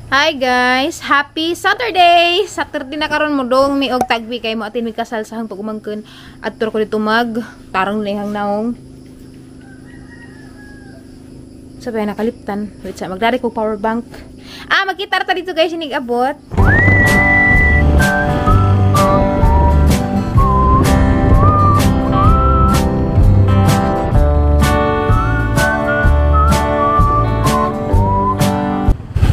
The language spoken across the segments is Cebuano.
Hi guys, happy Saturday. Saturday na karon mo dong mi og tagbi kay mo atin mi kasal sa hang pagumangkon. Adto ko dito mag tarong nihang naong. Sabay nakaliptan. Wait sa magdari ko power bank. Ah, magkita ra ta dito guys inig abot.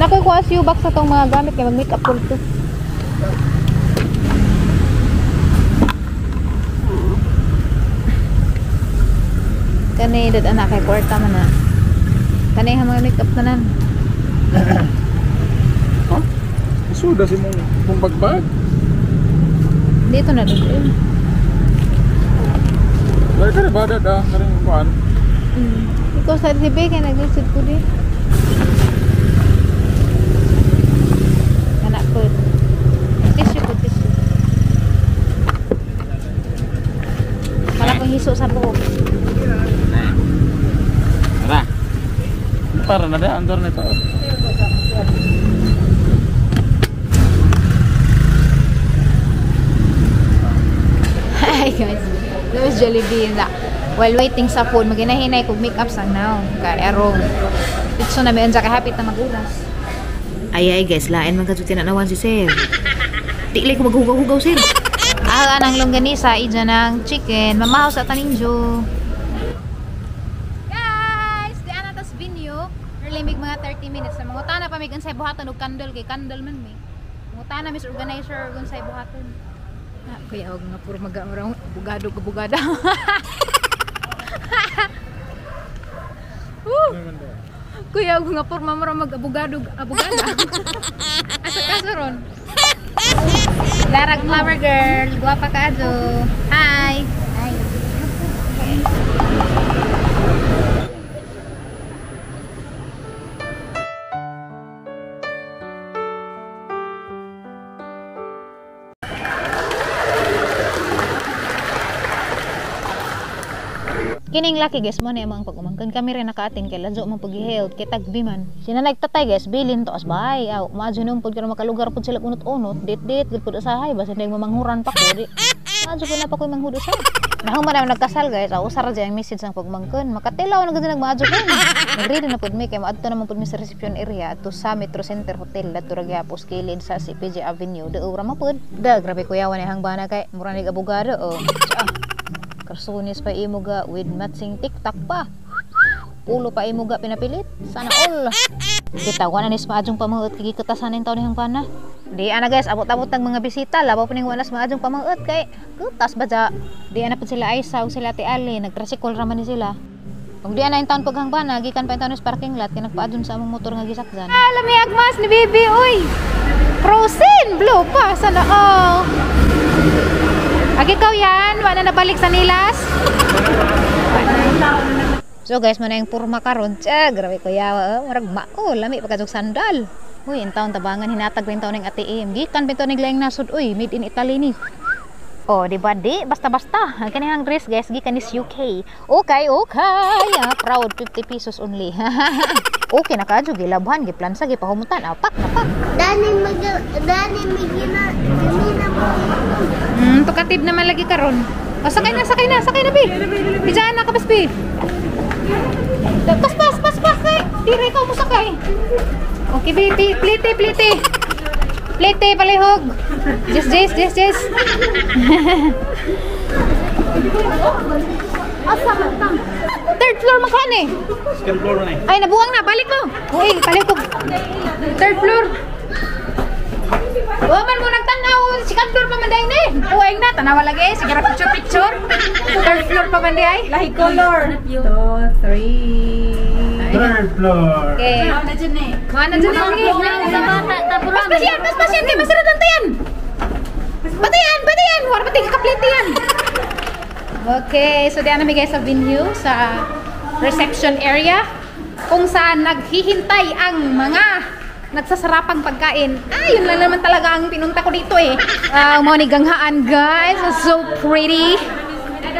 Nakukuha si box sa tong mga gamit kay mag-makeup ko dito. Kani dad anak kay kwarta man na. Kani ang mga makeup tanan. Huh? Suda si mong bagbag. Dito na dito. Dai kare ba da kare kuan. Ikaw sa CB kay nag-isip ko di. Tissue ko, tissue. Wala kong hiso sa buhok. Tara. Para na da, andor na ito. Hi guys. That was Jollibee. While waiting sa food, maginahinay kog make-up sa now. Kay arong. Itso na may unsa kay hapit na mag-uras. Ay ay guys, lain man kadto tinanawan si sir. Di lay ko maghugaw-hugaw sir. Ah, anang longganisa, ija ng chicken, mamahaw sa taninjo. Guys, di ana tas venue. Early mig mga 30 minutes na mangutana pa mig unsay buhaton og candle kay candle man mi. Mangutana mis organizer og unsay buhaton. Ah, kuya og nga puro magamrong bugado ka bugada. Woo! Kuya og nga puro mamara mag-abugado abugada. Asa kasoron? Larag flower girl, guwapa ka ajo. Hi. Hi. Kining laki guys mo na imong pag-umangkon kami rin nakaatin kay ladyo man pag-health kay tagbi man. Sina nagtatay guys bilin to as bahay. Aw maadyo nung pud karon makalugar pud sila unot-unot, dit-dit gud pud usahay basin dayong mamanghuran pa ko di. Maadyo pud na pa koy manghudo sa. Nahuman na nagkasal guys, aw usara jay ang message ang pagmangkon. Makatilaw na gud nagmaadyo ko. Nagready na pud mi kay maadto naman pud mi sa reception area to sa Metro Center Hotel dadto ra gyapon kilid sa CPJ Avenue. Duo ra man pud. Da grabe kuyawan ni hang bana kay mura nig abogado oh. Karsunis pa imo ga with matching TikTok pa. Pulo pa imo ga pinapilit. Sana all. Kita wala nis maadjong pamangut kay gikatasan ning taon nihang pana. Di ana guys, abot-abot ang mga bisita, labaw pa ning wala maadjong pamangut kay kutas ba ja. Di ana pud sila Aisa ug sila Ate Ali, nagtricycle ra man ni sila. Ug di ana in taon paghang bana, gikan pa in taon sa parking lot kay nagpaadjon sa among motor nga gisakyan. Ah, lami agmas ni bibi oy. Frozen blue pa sana all. Agi ikaw yan, wala na nabalik sa nilas. So guys, mana yung purma karon. Tsa, grabe kuya, murag mao, lami pa kadtong sandal. Uy, in taon tabangan hinatag rin taon ng ATM. Gikan pinto ning laing nasod uy, made in Italy ni. Oh, di ba di basta-basta. Ang kanihang dress guys, gikan is UK. Okay, okay. Ah, proud 50 pesos only. Okay na kadyo gilabhan, giplansa, gipahumutan. Ah, pak na pak. Dani mag dani migina mina mo. Tukatib naman lagi karon. O, sakay na, sakay na, sakay na, bi. Bidyan na ka, bas, bi. Pas, pas, pas, pas, kay. Dire ka mo sakay. Okay, bi, bi, plite, plite. Plite, palihog. Jess, jess, jess, jess. Asa man ta? Third floor man kan eh. Second floor na eh. Ay, nabuang na, balik mo. Uy, palihog. Third floor. Wa man mo nagtanaw, second floor pa man day ni. Uwing na, tanawa lagi, sige ra picture picture. Third floor pa man day ay. Lahi color. 2, 3. Third floor. Okay. Mana dyan eh. Mana dyan eh. Paspas yan, paspas yan, kay masarap yan. Patayan, patayan, wala pati kakaplete yan. Okay, so diyan na guys sa venue, sa reception area, kung saan naghihintay ang mga nagsasarapang pagkain. Ah, yun lang naman talaga ang pinunta ko dito eh. Mo ni ganghaan guys, it's so pretty.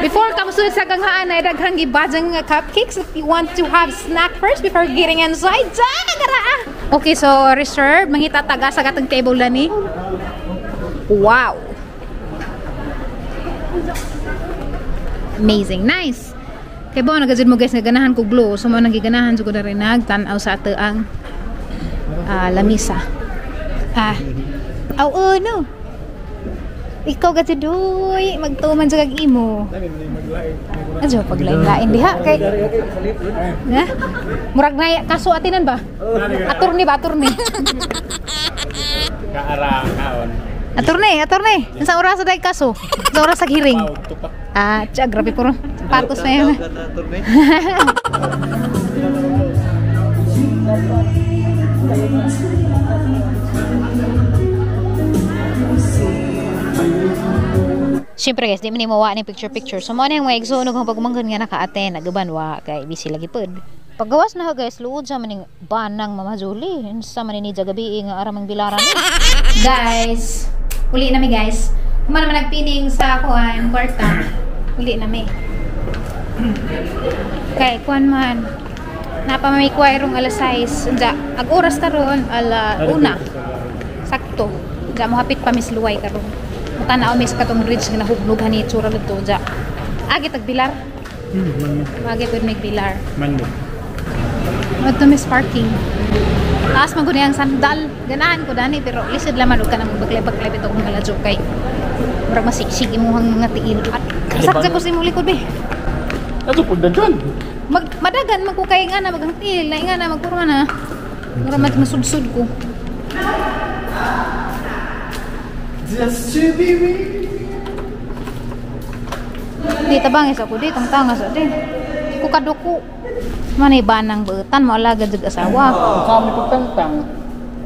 Before ka mosulod sa ganghaan ay daghang gibajang nga cupcakes if you want to have snack first before getting inside. Karaa. Okay, so reserve mangita taga sa katong table lani. Wow. Amazing, nice. Kay ba nagajud mo guys nga ganahan ko blue, so mo nang giganahan jud ko na rin nagtan-aw sa ato ang lamisa. Ah. Aw, oh, no. Ikaw ka duy, magtuman sa kag imo. Adyo paglain-lain diha kay. Na? Murag na kaso atinan ba? Aturni ba aturni? Kaara kaon. Aturni, aturni. Unsa oras sa kaso? Unsa oras sa hearing? Ah, tsa grabe puro. Sapatos na yun. Siyempre guys, di man mawa ni picture-picture. So mo na yung mga igsuon og pagumangkon nga naka-attend, nagaban wa kay busy lagi pod. Pagawas na guys, luod sa maning banang Mama Julie. Unsa man ni gabi nga aramang bilaran ni. Guys, uli na mi guys. Human naman nagpining sa kuan kwarta. Uli na mi. Kay kuan man. Napa may kuwairong alas 6. Unja, ag oras karon ala una. Sakto. Unja mo hapit pa mis luway karon. Tanaw mis katong bridge nga nahugnog hani itsura didto unja. Agi tag bilar. Agi pud mig bilar. Mando. Adto mis parking. Taas man gud ang sandal. Ganahan ko dani pero lisod laman og kanang baklay-baklay bitaw kung kaladyo kay murag masiksik imuhang mga tiil. At kasaksa ko sa imong likod be. Ato pud dagan. Mag madagan man ko kay nga na maghang tiil, na nga na magkurma na. Murag masudsud ko. Just to be me. Di tabang isa ko di tangtanga sa di. Ko kaduko. Manay banang beutan mo alaga jud asawa. Kami pagtangtang.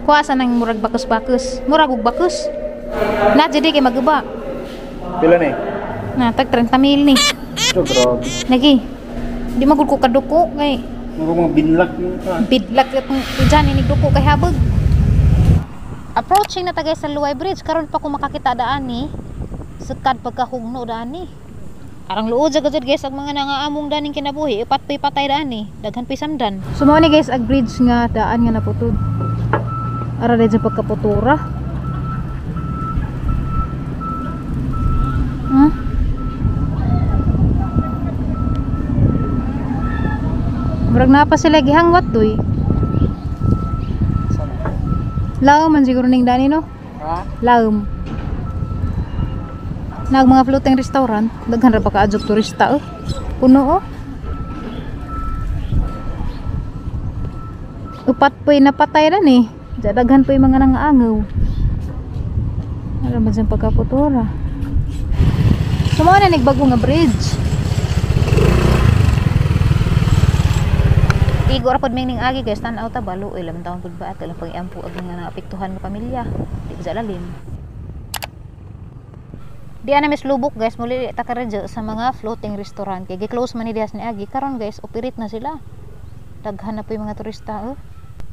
Kuasa nang murag bakus-bakus. Murag og bakus. Na jud kay maguba. Pila ni? Na tag 30 mil ni. So grabe. Lagi. Di magud ko kaduko kay murag mga binlak mo ka. Bidlak itong diyan ini duko kay habag. Approaching na tagay sa Luway Bridge karon pa ko makakita daan ni. Sukad pagkahugno daan ni. Arang luod sa gajud guys ang mga nangaamong daning kinabuhi ipat pay patay daan ni. Daghan pay samdan. So mao ni guys ag bridge nga daan nga naputod. Ara dai sa pagkaputura. Huh? Murag na pa sila gihangwat doy. Laom man siguro ning dani no? Ha? Laom. Nag mga floating restaurant, daghan ra pa kaadjog turista oh. Puno oh. Upat po'y napatay ra ni. Diya daghan po'y mga nangaangaw. Ara man siyang pagkaputura. So mao na nagbago nga bridge. Igo ra pod ming ning agi guys, tan-aw ta balo ilang taon pud ba ato lang pag-iampo ag mga naapektuhan nga pamilya. Di ba lalim. Di ana mis lubok guys, muli ta karadyo sa mga floating restaurant kay gi-close man ni dihas ni agi karon guys, operate na sila. Daghan na po yung mga turista oh.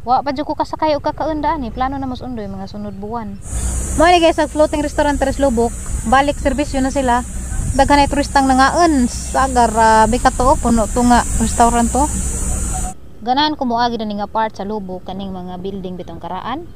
Wa pa jud ko kasakay og kakaon daan eh. Plano na mas undoy mga sunod buwan. Mo ni guys, ang floating restaurant tres lubok, balik serbisyo na sila. Daghan ay turistang nangaon sa grabe ka to, puno to nga restaurant to. Ganahan ko moagi na nga part sa lubok kaning mga building bitong karaan.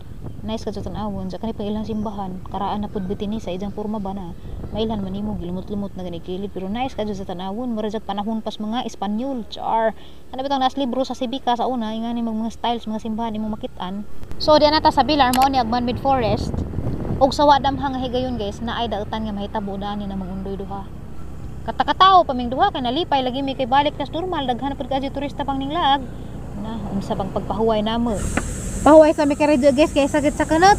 Nice ka tan-awon sa kani pang ilang simbahan. Karaan na pud biti ni sa ijang porma ba na. Mailhan man nimo gilumot-lumot na gani kilid pero nice ka sa tan-awon. Mura jag panahon pas mga Espanyol. Char. Kana bitong nas libro sa Sibika sa una ingani mga styles mga simbahan imong makit-an. So diyan na ta sa Bilar mao ni ag man-made forest. Og sa wa damhang nga higayon guys na ay dautan nga mahitabo dani na mangundoy duha. Katakatao pa ming duha kay nalipay lagi mi kay balik tas normal daghan pud ka turista pang ninglaag. Na unsa bang pagpahuway namo. Pahuway sa mi karadyo guys kay sakit sa kanot.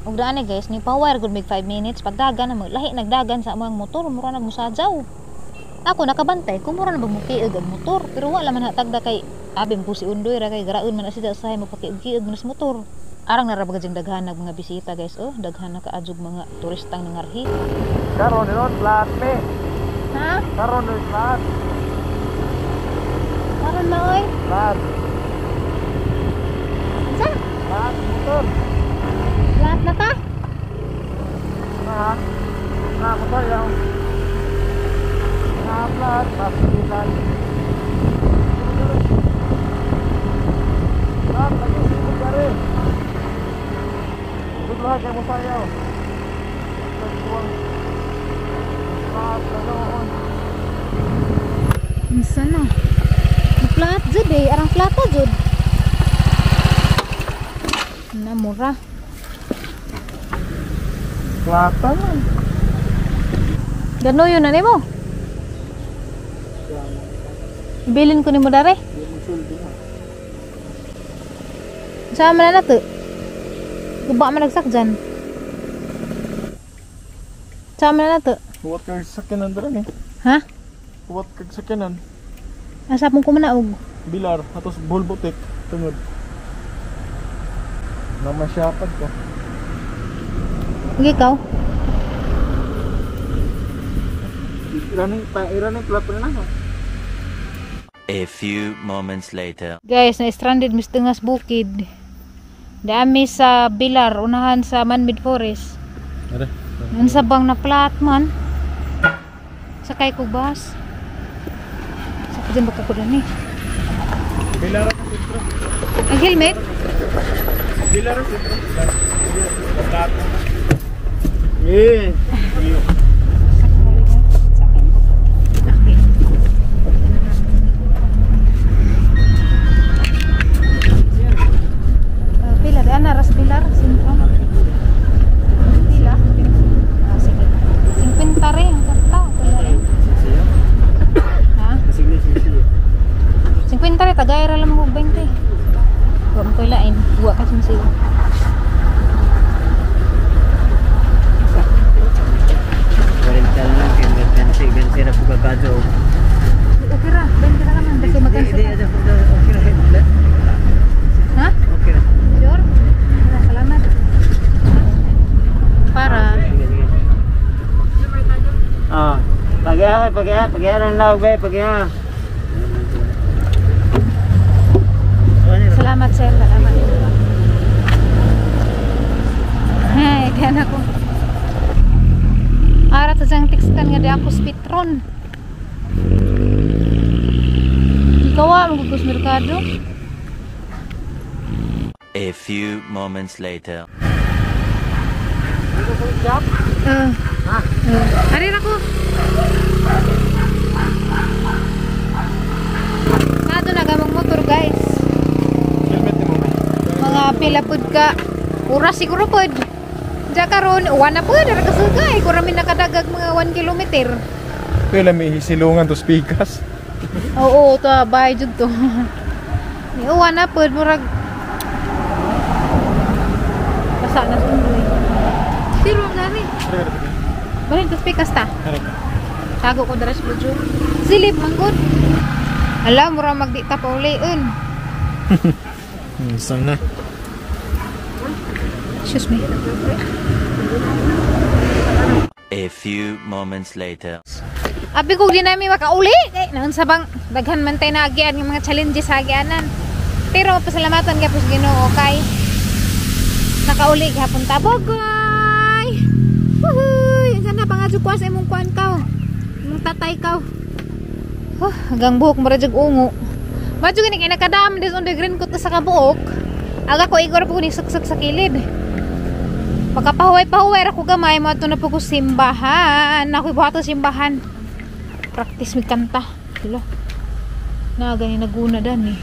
Og daan ni guys ni pahuway ra gud mig 5 minutes pagdagan na lahi nagdagan sa among motor mura nagmusadyaw. Ako nakabantay ko mura na ba mukiog ang motor pero wala man hatagda kay abi mo si Undoy ra kay garaon man na siya usahay mo pakiog-kiog man sa motor. Arang narabag jing daghan nag mga bisita guys oh daghan na kaadjog mga turistang nangarhi. Karon ron flat me. Ha? Karon ron flat. Karon na oy. Flat. Unsa? Flat motor. Flat na ta? Ha? Na motor yaw. kay mo sayaw. Unsa na? Flat jud eh, arang plata jud. Na mura. Plata man. Gano yun na nimo? Ibilin ko nimo dare. Saan man na to? Guba man nagsak dyan. Saan man na to? Huwat kag sakyanan dara ni. Ha? Huwat kag sakyanan. Asa pong kumanaog? Bilar atos Bulbotek tungod. Namasyapad ko. Sige ikaw. Iraning plato na na. A few moments later. Guys, na-stranded mis tungas bukid. Dami sa Bilar, unahan sa Manmid Forest. Are. Unsa bang na flat man? Sakay ko bus. Sa pa dyan baka ko dani. Bilar ang sentro. Ang helmet? Bilar ang sentro. Plato. Eh. Pilar, ana ras Pilar, sentro. Pila? Ah, sige. 50 rin ang karta. Pila rin. Ha? 50 rin, tagayra lang mo 20. Huwag mo ko ilain. Huwag ka sinsiyo. Okay ra, 20 ra naman. Kasi magkansa ka. Ha? Sure? Wala, salamat. Para. Ah, pagyahan lang be, pagyahan. Salamat, sir. Salamat. Ay, diyan ako. Ara sa siyang tekstan nga di ako spitron. Ikaw, magugos merkado. A few moments later. Ari ra ko. Nato na gamong motor, guys. Helmet ni mo. Mga pila pud ka oras siguro pud. Diya karon, uwan na pud, ara kasugay. Kung nakadagag mga 1 kilometer. Pila may silungan to speakers. Oo, to bay jud to. Ni uwan na pud murag basa na sundoy. Siro ang gani. Balin to speakers ta. Tago ko dara sa budyo. Silip manggod. Ala, mura magdi ta pa uli un. Isang na. Excuse me. A few moments later. Abi ko di nami makauli. Kay naunsa bang daghan man tay naagian ng mga challenges sa agianan. Pero pasalamatan gyapon sa Ginoo kay nakauli gihapon ta. Bogay. Wuhuy! Unsa na pangadyo ko sa imong kuan kaw? Imong tatay kaw. Huh, hanggang buhok mura jud ungo. Madyo gani kay nakadam des on the green ko ta sa kabuok. Aga ko igor po ni suksok sa kilid. Makapahuway-pahuway ra ko gamay mo ato na po ko simbahan. Ako buhato simbahan. Practice mi kanta. Sila. Na gani naguna dan eh.